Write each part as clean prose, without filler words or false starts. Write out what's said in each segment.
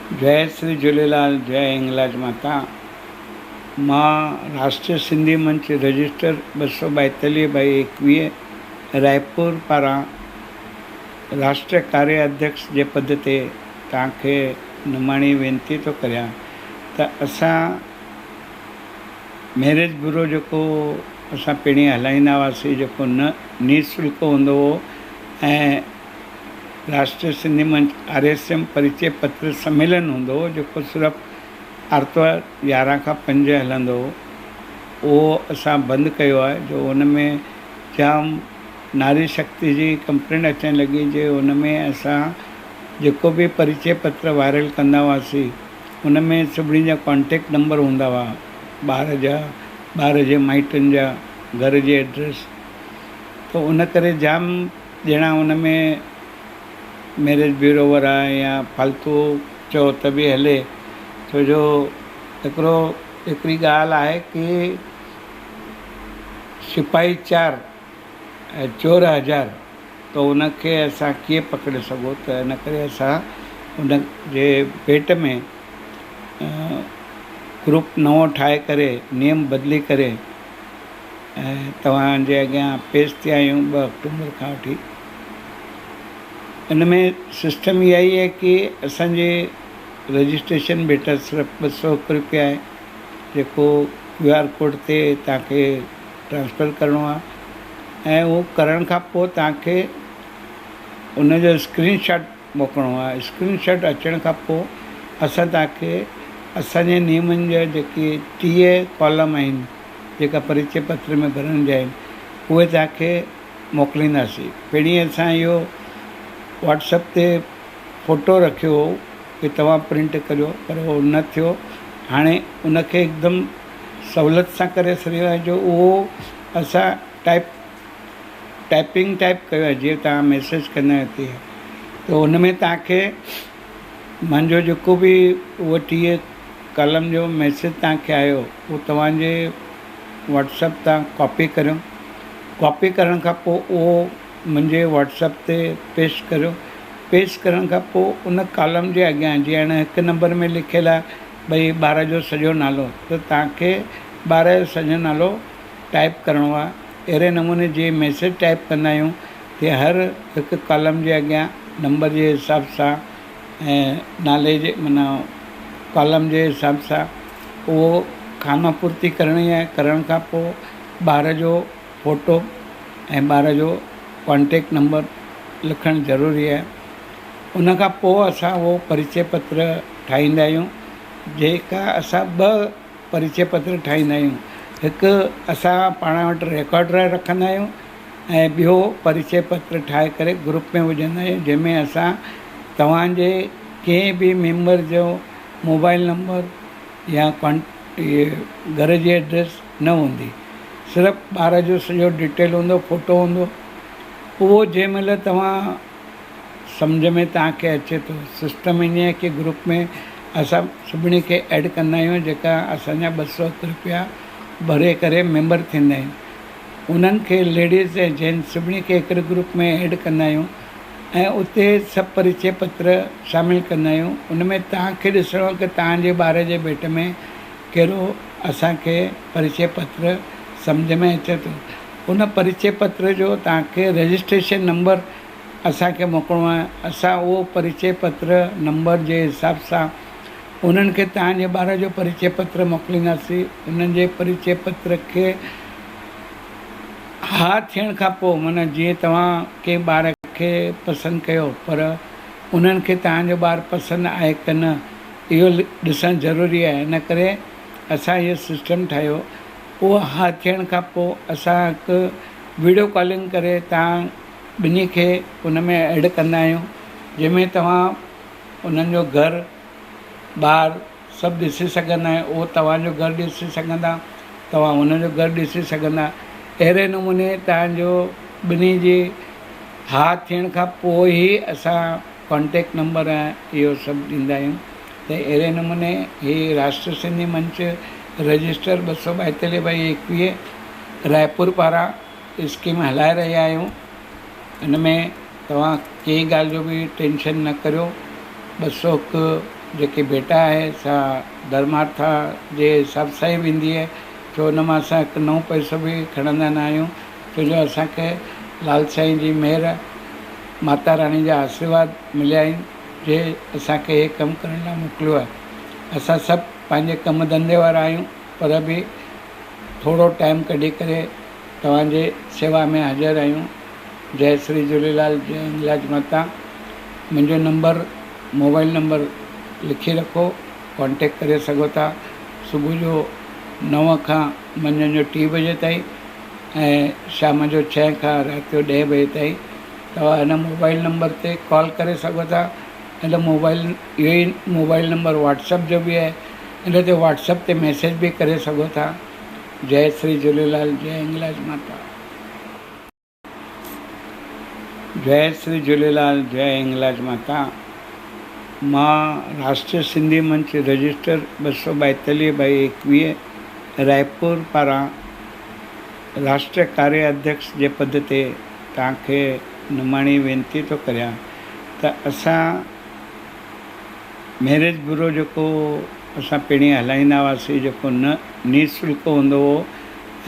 جئي شري جهوليلال جئي هنگلاج ماتا. مان راشٽريه سنڌي منچ رجسٽر 242 بائي 21 رائپور پاران راشٽريه ڪاريه اڌيڪش جي پد تي توهان کي نماڻي وينتي ٿو ڪريان ته اسان ميريج بيورو جيڪو اسان پهرين هلائيندا هئاسين جيڪو نه نشلڪ هوندو هو ۽ Rashtriya Sindhi Manch, R S M, Parichay Patra Sammelan هوندو هو جيڪو صرف آرتوار 11 کان 5 هلندو هو. اهو اسان بند ڪيو آهي جو ان ۾ جام ناري شڪتي جي ڪمپلينٽ اچڻ لڳي جي ان ۾ اسان جيڪو به پريچي پتر وائرل ڪندا هئاسين ان ۾ سڀني جا ڪانٽيڪٽ نمبر هوندا هئا، ٻار جا، ٻار جي مائٽن جا، گهر جي ايڊريس، ته ان ڪري جام ڄڻا ان ۾ ميريج بيورو وارا يا فالتو چئو ته به هلي، ڇو جو هڪڙو هڪڙي ڳالهه آهي ڪي سپاهي چار ۽ چور هزار، ته ان کي اسان ڪيئن پڪڙي سگهو، ته ان ڪري اسان ان جي ڀيٽ ۾ گروپ نئون ٺاهي ڪري نيم بدلي ڪري ۽ توهان جي اڳيان پيش ٿيا آهيون 2 آڪٽومبر کان وٺي. ان ۾ سسٽم اها ئي آهي ڪي اسان جي رجسٽريشن ڀيٽا صرف 201 روپيا آهي جيڪو ڪيو آر ڪوڊ تي توهان کي ٽرانسفر ڪرڻو آهي ۽ اهو ڪرڻ کان پوء توهان کي ان جو اسڪرين شاٽ موڪلڻو آهي. اسڪرين شاٽ اچڻ کان پوء اسان توهان کي اسان جي نيمن جا جيڪي 30 ڪالم آهن جيڪا پريچي پتر ۾ ڀرڻ جا آهن اهي توهان کي موڪلينداسين. پهرين اسان اهو واٽس اپ تي فوٽو رکيو هو ڪي توهان پرنٽ ڪريو پر اهو نه ٿيو. هاڻي ان کي هڪدم سهولت سان ڪري ڇڏيو آهي جو اهو اسان ٽائپ ٽائپنگ ٽائپ ڪيو آهي جيئن توهان ميسيج ڪندا آهيو تيئن ته ان ۾ توهان کي منهنجو جيڪو به اهو 30 ڪالم جو ميسيج توهان کي آيو اهو توهان جي واٽس اپ تان ڪاپي ڪريو، ڪاپي ڪرڻ کان پوء اهو منهنجي واٽس اپ تي پيسٽ ڪريو، پيسٽ ڪرڻ کان پوء ان ڪالم جي اڳيان جيئن هاڻي هڪ نمبر ۾ لکيل آهي ڀئي ٻار جو سڄو نالو ته توهان کي ٻار جو سڄو نالو ٽائپ ڪرڻو آهي. اهڙي نموني جيئن ميسيج ٽائپ ڪندا آهيون تيئن هر هڪ ڪالم جي اڳيان نمبر جي حساب سان ۽ نالي جي معنيٰ ڪالم جي حساب سان اهو خانه پورتي ڪرڻي آهي. ڪرڻ کان پوء ٻار جو فوٽو ۽ ٻار جو ڪانٽيڪٽ نمبر لکڻ ضروري آهي. ان کان پوء اسان اهو پريچي پتر ٺاهيندا آهيون جيڪا اسان ٻه پريچي پتر ٺاهيندا آهيون. هڪ اسان پاڻ وٽ رڪارڊ لاءِ رکندا آهيون ۽ ٻيو پريچي پتر ٺاهي ڪري گروپ ۾ وجهندا آهيون جنهن ۾ اسان توهان جي ڪنهن به ميمبر جو موبائل نمبر يا ڪان اهي گهر جي ايڊريس نه هوندي، صرف ٻار جو سڄو ڊيٽيل هوندو، فوٽو هوندو. اهو جنهن مهل توهان سمجهه ۾ توهان کي اچي ٿو. سسٽم ائين آهي ڪي گروپ ۾ اسان سڀني کي ايڊ ڪندا آهيون جيڪا اسان جا 201 روپيا ڀري ڪري ميمبر ٿيندا آهن انهن کي ليڊيز ۽ جينٽس سڀني کي هڪڙي گروپ ۾ ايڊ ڪندا آهيون ۽ اتي سڀ پريچي پتر شامل ڪندا آهيون. ان ۾ توهان کي ڏسڻو آهي ڪي توهان جي ٻار جي ڀيٽ ۾ ڪهڙو اسان کي پريچي پتر سمجهه ۾ اچي ٿو. ان پريچي پتر جو توهان کي رجسٽريشن نمبر اسان کي موڪلڻو آهي. اسان اهو پريچي پتر نمبر جي حساب سان انهن کي توهان جي ٻار جو پريچي پتر موڪلينداسين. انهن جي پريچي پتر کي ها ٿيڻ کان پوء معنيٰ جيئن توهان ڪنهن ٻار کي پسند ڪيو پر انهن کي توهان جو ٻار پسند آهي ڪه نه اهو ڏسڻ ضروري آهي. ان ڪري اسان اهو سسٽم ٺاهيو. اهو ها ٿيڻ کان پوء اسان هڪ وڊيو ڪالنگ ڪري توهان ٻنهي کي ان ۾ ايڊ ڪندا آهيون جنهن ۾ توهان انهن جو گهر ٻار سڀ ڏسي سگهندا آهيو، اهو توهان جو گهر ڏسي سگهندا، توهان انهن جو گهر ڏسي سگهندا. اهڙي نموني توهان جو ٻنهي جي ها ٿيڻ کان پوء ئي اسان ڪانٽيڪٽ نمبر ۽ اهو سڀ ڏيندا آهيون. ته اهڙي نموني هي راشٽر سنڌي منچ رجسٽر 242 بائي 21 رائپور پاران اسڪيم هلائي رهيا آهيون. ان ۾ توهان ڪنهن ڳالهه جو به ٽينشن نه ڪريو. 201 جيڪي ڀيٽا آهي سا ڌرمارٿا جي حساب سان ئي ويندي آهي ڇو ان مان اسان هڪ نئون پئسو به کڻندا نه آهيون ڇو جو اسان کي لال سائين جي مهر ماتا راڻي جا آشيرواد مليا آهن جي اسان کي هي ڪم ڪرڻ لاء موڪليو آهي. اسان سڀ پنهنجي ڪم ڌنڌي وارا آهيون پر به ٿورو ٽائيم ڪڍي ڪري توهان جي سيوا ۾ حاضر آهيون. جئي شري جهوليلال جئي هنگلاج ماتا. منهنجو نمبر موبائل نمبر لکي رکو ڪانٽيڪٽ ڪري سگهو ٿا. صبح جو 9 کان منجهند جو 3 بجي تائين ۽ شام جو 6 کان رات جو 10 بجي تائين توهان هن موبائل نمبر تي ڪال ڪري سگهو ٿا. هن موبائل اهو ئي موبائل نمبر واٽس ايپ جو به آهي، ان تي واٽس ايپ تي ميسيج به ڪري سگهو ٿا. جئي شري جهوليلال جئي هنگلاج ماتا. جئي شري جهوليلال جئي هنگلاج ماتا. مان راشٽريه سنڌي منچ رجسٽر 242 بائي 21 رائپور پاران راشٽريه ڪاريه اڌيڪش جي پد تي توهان کي نماڻي وينتي ٿو ڪريان ته اسان ميريج بيورو جيڪو اسان پهرين هلائيندا هئاسين جيڪو نه نشلڪ هوندو هو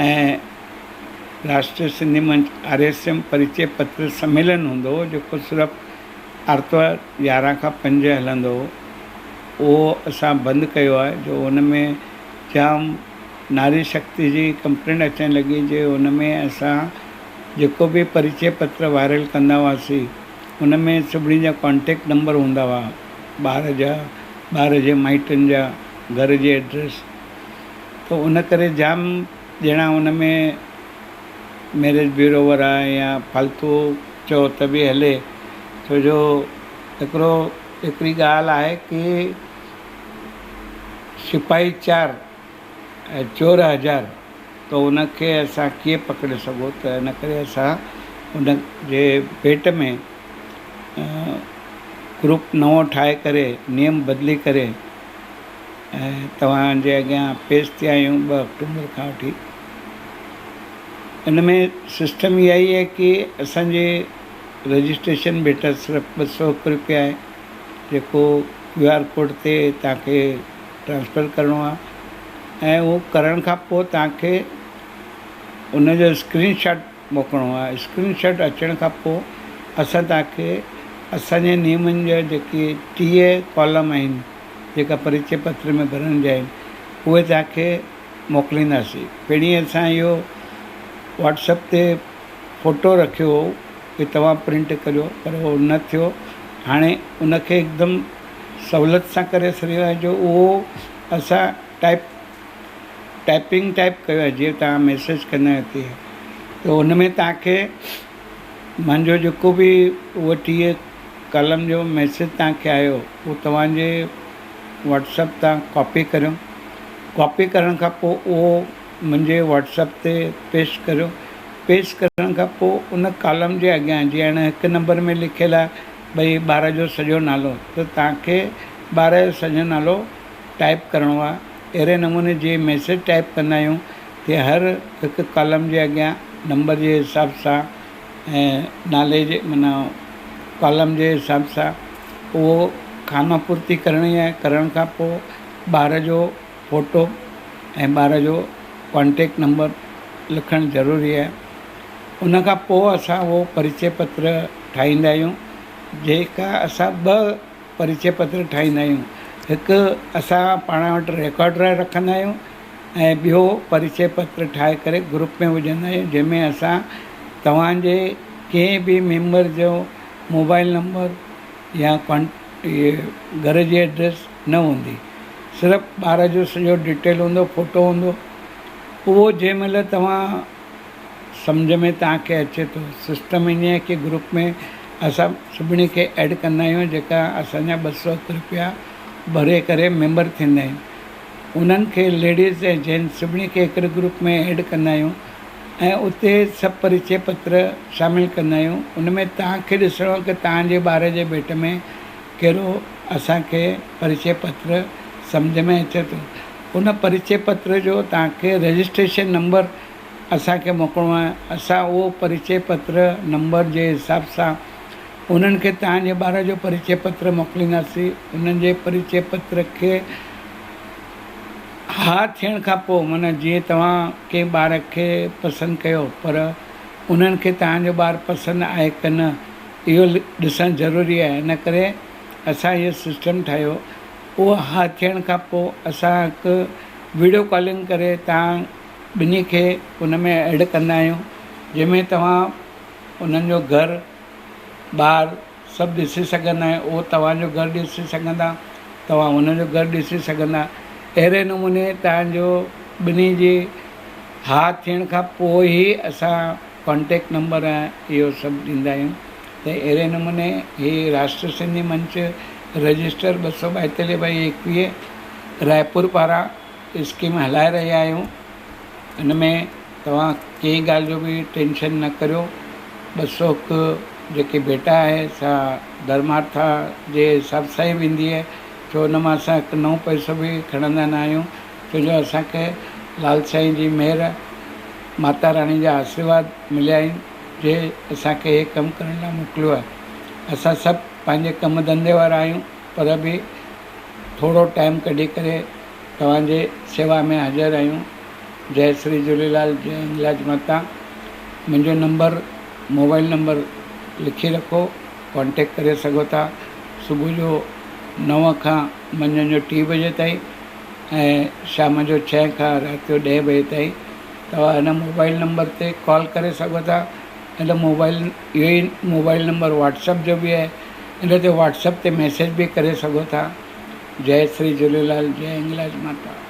۽ راشٽريه سنڌي منچ آر ايس ايم پريچي پتر سميلن هوندو هو جيڪو صرف آرتوار 11 کان 5 هلندو هو اهو اسان بند ڪيو آهي جو ان ۾ جام ناري شڪتي جي ڪمپلينٽ اچڻ لڳي جي ان ۾ اسان جيڪو به پريچي پتر وائرل ڪندا هئاسين ان ۾ سڀني جا ڪانٽيڪٽ نمبر هوندا هئا، ٻار جا، ٻار جي مائٽن جا، گهر جي ايڊريس ته ان ڪري جام ڄڻا ان ۾ ميريج بيورو وارا يا فالتو چئو ته به هلي ڇو جو هڪڙو هڪڙي ڳالهه آهي ڪي سپاهي چار ۽ چور هزار ته ان کي اسان ڪيئن پڪڙي سگهون ته ان ڪري اسان ان جي ڀيٽ ۾ گروپ نئون ٺاهي ڪري نيم بدلي ڪري ۽ توهان جي اڳيان پيش ٿيا آهيون 2 آڪٽوبر کان وٺي ان ۾ سسٽم اها ئي آهي ڪي اسان جي رجسٽريشن ڀيٽا صرف 201 روپيا آهي جيڪو ڪيو آر ڪوڊ تي توهان کي ٽرانسفر ڪرڻو آهي ۽ اهو ڪرڻ کان پوءِ توهان کي ان جو اسڪرين شاٽ موڪلڻو آهي. اسڪرين شاٽ اچڻ کان پوءِ اسان توهان کي اسان جي نيمن جا جيڪي 30 ڪالم آهن جيڪا پريچي پتر ۾ ڀرڻ جا آهن اهي توهان کي موڪلينداسين. پهرين اسان اهو واٽس ايپ تي فوٽو رکيو هو ڪي توهان پرنٽ ڪريو پر اهو نه ٿيو. هاڻي ان کي هڪدم سهولت سان ڪري ڇڏيو آهي جو اهو اسان ٽائپنگ ٽائپ ڪيو آهي جيئن توهان ميسيج ڪندا آهيو تيئن ته ان ۾ توهان کي منهنجو جيڪو به اهو 30 ڪالم جو ميسيج توهان کي آيو اهو توهان جي واٽس ايپ تان ڪاپي ڪريو، ڪاپي ڪرڻ کان پوءِ اهو منهنجي واٽس ايپ تي پيسٽ ڪريو، پيسٽ ڪرڻ کان پوءِ ان ڪالم جي اڳيان جيئن هاڻي هڪ نمبر ۾ لکيل آهي ڀئي ٻار جو سڄو نالو ته توهان کي ٻار جو سڄو نالو ٽائپ ڪرڻو آهي. اهڙي نموني جيئن ميسيج ٽائپ ڪندا آهيون تيئن هر هڪ ڪالم جي اڳيان نمبر جي حساب سان ۽ نالي جي معنيٰ ڪالم جي حساب سان اهو خانه پورتي ڪرڻي آهي. ڪرڻ کان پوءِ ٻار جو فوٽو ۽ ٻار جو ڪانٽيڪٽ نمبر لکڻ ضروري آهي. ان کان پوءِ اسان اهو پريچي پتر ٺاهيندا آهيون. جيڪا اسان 2 پريچي پتر ٺاهيندا آهيون، هڪ اسان پاڻ وٽ رڪارڊ لاءِ رکندا آهيون ۽ ٻيو پريچي پتر ٺاهي ڪري گروپ ۾ وجهندا آهيون جنهن ۾ اسان توهان جي ڪنهن به ميمبر جو موبائل نمبر يا اهي گهر جي ايڊريس نه هوندي، صرف ٻار جو سڄو ڊيٽيل هوندو، فوٽو هوندو. اهو جنهن مهل توهان سمجهه ۾ توهان کي اچي ٿو سسٽم ائين آهي ڪي گروپ ۾ اسان سڀني کي ايڊ ڪندا آهيون جيڪا اسان جا 201 روپيا ڀري ڪري ميمبر ٿيندا آهن انهن کي ليڊيز ۽ جينٽس سڀني کي هڪڙي گروپ ۾ ايڊ ڪندا آهيون ۽ اتي سڀ پريچي پتر شامل ڪندا آهيون. ان ۾ توهان کي ڏسڻو ڪي توهان جي ٻار جي ڀيٽ ۾ ڪهڙو اسان کي پريچي پتر سمجهه ۾ اچي ٿو. ان پريچي پتر جو توهان کي رجسٽريشن نمبر اسان کي موڪلڻو آهي. اسان اهو پريچي پتر نمبر جي حساب سان انهن کي توهان جي ٻار جو پريچي پتر موڪلينداسين. انهن جي پريچي پتر کي ها ٿيڻ کان پوء معنيٰ جيئن توهان ڪنهن ٻار کي پسند ڪيو پر انهن کي توهان جو ٻار پسند آهي ڪه نه اهو ڏسڻ ضروري آهي. ان ڪري اسان اهو سسٽم ٺاهيو. اهو ها ٿيڻ کان پوء اسان هڪ وڊيو ڪالنگ ڪري توهان ٻنهي کي ان ۾ ايڊ ڪندا آهيون، جنهن ۾ توهان انهن جو گهر ٻار سڀ ڏسي سگهندا آهيو. اهو توهان جو گهر ڏسي سگهندا، توهان هن جو گهر ڏسي سگهندا. اهڙي نموني توهان جو ٻنهي جي ها ٿيڻ کان پوءِ ئي اسان ڪانٽيڪٽ نمبر ۽ اهو سڀ ڏيندا آهيون. ته اهڙي نموني هي راشٽر سنڌي منچ رجسٽر 242/21 رائپور پاران اسڪيم هلائي رهيا آهيون. ان ۾ توهان ڪنهن ڳالهه جو به ٽينشن نه ڪريو. 201 جيڪي ڀيٽا آهي سا ڌرمارٿا جي حساب سان ئي ويندي آهي، ڇو ان مان اسان هڪ نئون پئسو به کڻندا نه آهيون، ڇو جو اسان کي لال سائين جي مهر، ماتا راڻي جا آشيرواد مليا آهن، جي اسان کي هي ڪم ڪرڻ لاءِ موڪليو آهي. اسان سڀ پنهنجي ڪم ڌنڌي وارا آهيون، پر به ٿورو ٽائيم ڪڍي ڪري توهان جي سيوا ۾ حاضر آهيون. جئي شري جهوليلال، جئي هنگلاج ماتا. منهنجو نمبر موبائل نمبر لکي رکو، ڪانٽيڪٽ ڪري سگهو ٿا. صبح جو 9 کان منجهند جو 3 بجي تائين ۽ شام جو 6 کان رات جو 10 بجي تائين توهان هن موبائل نمبر تي ڪال ڪري سگهو ٿا. هن موبائل اهو ئي موبائل نمبر واٽس ايپ جو به آهي، ان تي واٽس ايپ تي ميسيج به ڪري سگهو ٿا. جئي شري جهوليلال، جئي هنگلاج ماتا.